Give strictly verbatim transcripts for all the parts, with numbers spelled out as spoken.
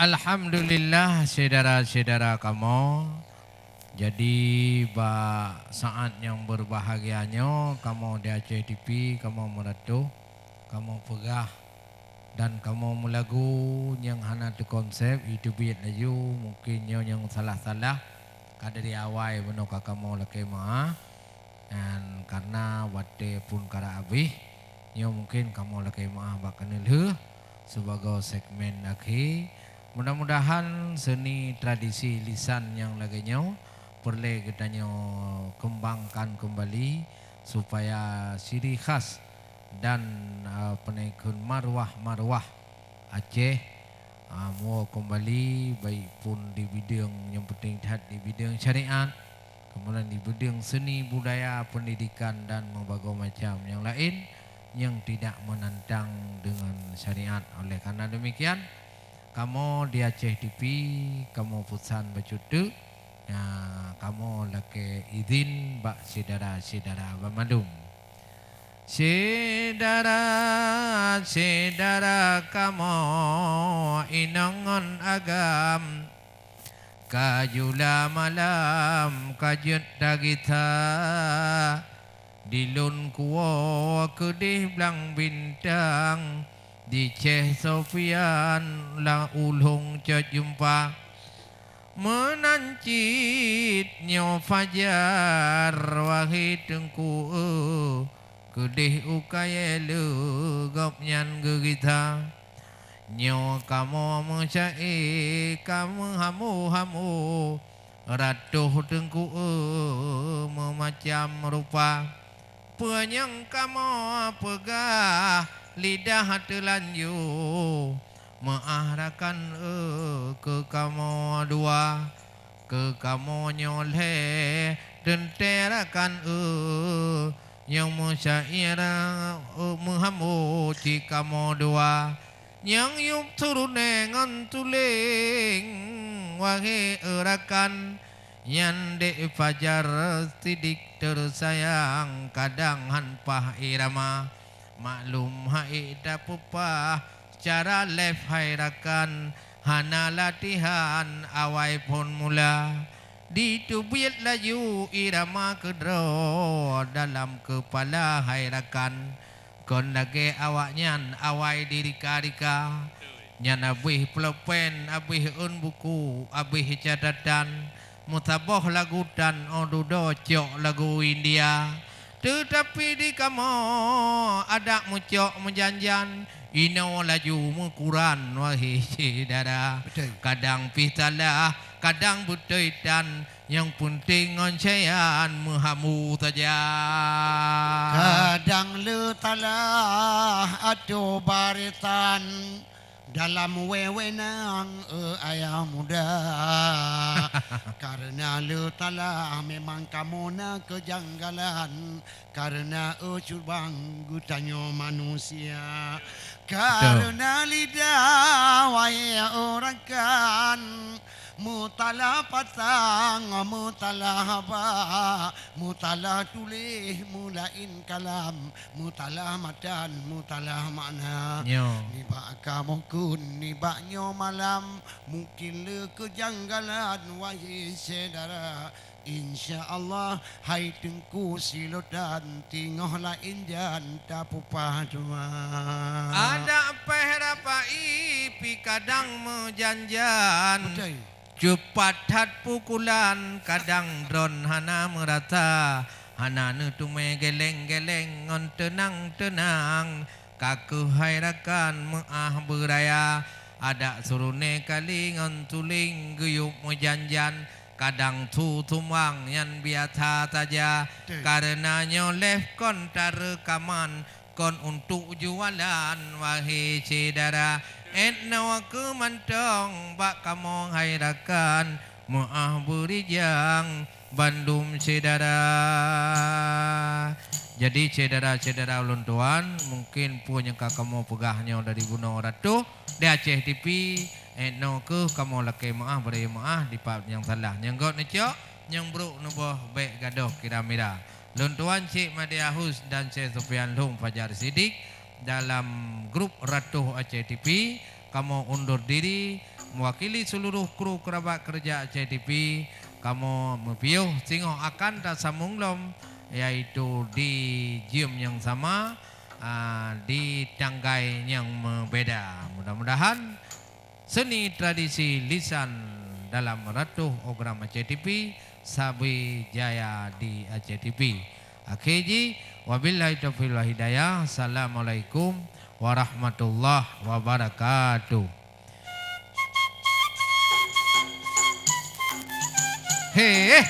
Alhamdulillah, syedara-syedara kamoe. Jadi, bak saát nyang beubahgia nyoe, kamoe di Aceh T V, kamoe meuratoh, kamoe peugah, dan kamoe meulagu nyang hana teukonsep, iteubiet laju, mungken nyoe nyang salah-salah, ka dari awai bunoe ka kamoe lakée meuáh. Dan kareuna watée pun karab habéh, nyoe mungken kamoe lakée meuáh bak keuneulheueh sibagoe segmen akhé. Mudah-mudahan seuni tradisi lisan nyang lagée nyoe peureulée geutanyoe keumbangkan keumbali, supaya ciri khas dan, a, peunaikheun marwah-marwah Aceh, a, muwoe keumbali, baik pun di bideueng nyang peunteng that di bideueng syariat, kemudian di bideueng seni budaya, pendidikan, dan meubagoe macam nyang laén nyang tidak menantang dengan syariat. Oleh karena demikian, kamoe di Aceh T V, kamoe peusan bacut teuk, ya, kamoe lakée izin bak syedara-syedara banmandum. Syedara-syedara kamoe inong ngon agam, ka jula malam ka jeuet tagita. Di lôn kuwoe keudeh blang bintang, di Syeh Sofian lam ulôn cot jumpa. Meunan cit nyoe fajar, wahé Teungku eu, keudeh u kayée le gobnyan geugisa. Nyoe kamoe meusyaé ka meuhamo-hamo, ratoh Teungku eu, meumacam rupa. Peue nyang kamoe peugah lidah teulanjô, meuáh rakan eu keu kamoe dua. Keu kamoe nyoe lhée teuntée rakan eu, nyang meusyaé eu meuhamo cit kamoe dua. Nyang yub surunéh ngon tuleng, wahé eu rakan, nyan dek fajar sidik teusayang, kadang han paih irama. Maklum hai tapeupah, cara lef hai rakan, hana latihan awai phon mula. Diteubiet laju irama keudroe dalam keupala hai rakan. Kon lagée awaknyan awai dirika-rika, nyan abéh pulpen, abéh ôn buku, abéh catatan, meusaboh lagu tan óh dudoe cok lagu India. Teutapi di kamoe adak meucok meujanjan, inoe laju meukuran, wahé syedara. Beutôi. Kadang pih salah, kadang beutôi tan, nyang peunteng ngon syayan meuhamo saja. Kadang le salah ateueh barisan, dalam wewenang, eh, ayah muda. Kareuna le salah memang kamoe na keujanggalan, kareuna, eh, cubang geutanyoe manusia. Betul. Kareuna lidah, wahé, eh, rakan, mutalah patang, mutalah haba, mutalah tuléh, meulaén kalam, mutalah matan, mutalah makna. Nyoe. Nibak kamoe kheun, nibak nyoe malam, mungken le keujanggalan, wahé syedara. Insya Allah, hai Teungku Silotan, teungoh laén jan tapeupah teuma. Adak péh rapai pih kadang meujanjan. Beutôi. Cupat that pukulan, kadang droen hana meurasa, hana neuteumé geleng-geleng ngon teunang-teunang. Ka keuh hai rakan meuáh beuraya, adak surunéh kali ngon tuleng geuyub meujanjan, kadang su sumbang nyan biasa saja. Betul. Kareuna nyoe lef kon tareukaman, kon untuk jualan, wahé syedara. Inoe keuh mantong bak kamoe hai rakan, meuáh beurijang bandum syedara. Jadi, syedara-syedara ulôn tuan, mungken peue nyang ka kamoe peugah nyoe dari bunoe ratoh di Aceh T V, inoe keuh kamoe lakée meuáh, beuraya meuáh dipat nyang salah. Nyang gét neucok, nyang brok neuboh bék gadôh kira-mira. Lôn tuan Syek Madé Ahus dan Syek Sufyan Lhong Fajar Sidik dalam grup Ratoh Aceh T V, kamoe undur diri. mewakili seluruh kru kerabat kerja Aceh T V, kamoe meupiôh singoh akan tasambong lom, yaitu di jam nyang sama, ah, di tanggai nyang meubeda. Mudah-mudahan seni tradisi lisan dalam ratoh program Aceh T V sabe jaya di Aceh T V. Akhé jih, wabillahi taufiq wal hidayah. Assalamualaikum warahmatullahi wabarakatuh. Heh.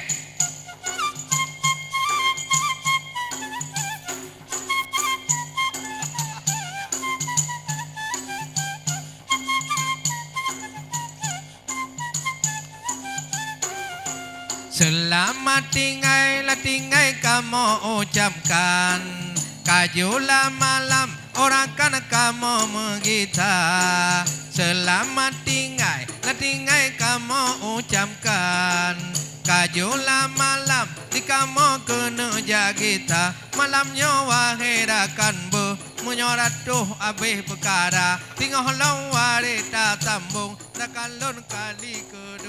Seulamat tinggai, lah tinggai kamoe ucapkan. Ka jula malam, ora kan kamoe meugita. Seulamat tinggai, lah tinggai kamoe ucapkan. Ka jula malam, di kamoe keuneuk jak gita. Malam nyoe wahé rakan beuh, meunyoe ratoh abéh peukara. Singoh lom waré tasambong, rakan lôn kali keu